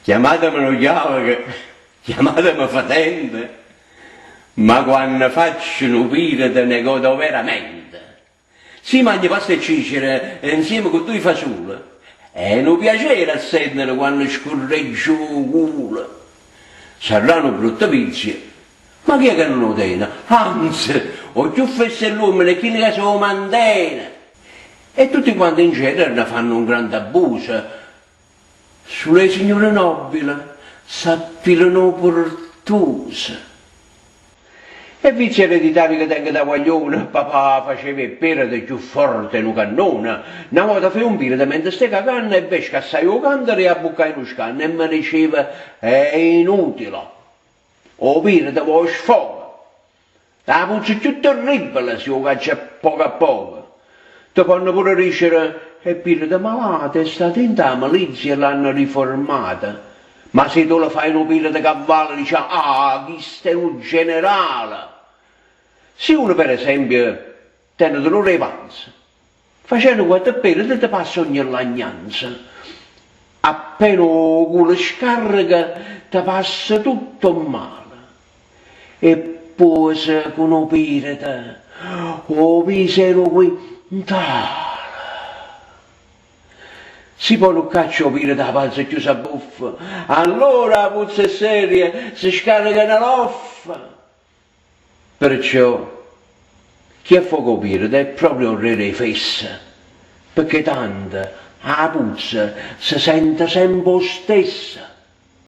Chiamateme nu chiaveco, chiamateme fetente, ma quanno faccio nu pirete ne godo overamente. Si magno pasta e cicere nzieme cu duje fasule, è nu piacere a sentere quanno scurreggia 'o culo. Sarrà nu brutto vizio, ma chi è ca nun 'o tene? Anze, 'o cchiù fesso 'e ll'uommene è chillo ca s' 'o mantene. E tutte quante in genere ne fanno un grande abuso. Sulo 'e signure nobbile s'appilano 'o pertuso. E vizio ereditario ca tengo da guaglione, papà faceva 'e perete cchiù forte 'e nu cannone. Na vota fuje un pirete mentre steva cacanno e ve scassaje 'o cantaro e abbuccaje nu scanno e me diceva, È inutile, 'o pirete vo' 'o sfogo. 'A puzza cchiù terribbele si 'o caccia a poco a poco. Te ponno pure dicere, È pirete malato, è stato 'int' 'a milizia e l'hanno riformato. Ma si tu le faje nu pirete ca vale, dice, Ah, chisto è nu generale! Si uno per esempio tene dolore 'e panza, Facenno quatte pere te passa ogne lagnanza, appena 'o culo scarreca te passa tutto 'o mmale e puose cu nu pirete 'o piso 'e nu quintale. Si po' nu caccia 'o pirete 'a panza cchiù s'abbuffa, allora 'a puzza è seria, se scarreca na loffa. Perciò chi affoca 'o pirete è proprio 'o rre d' 'e fesse, pecché tanto 'a puzza se sente sempe 'o stesso.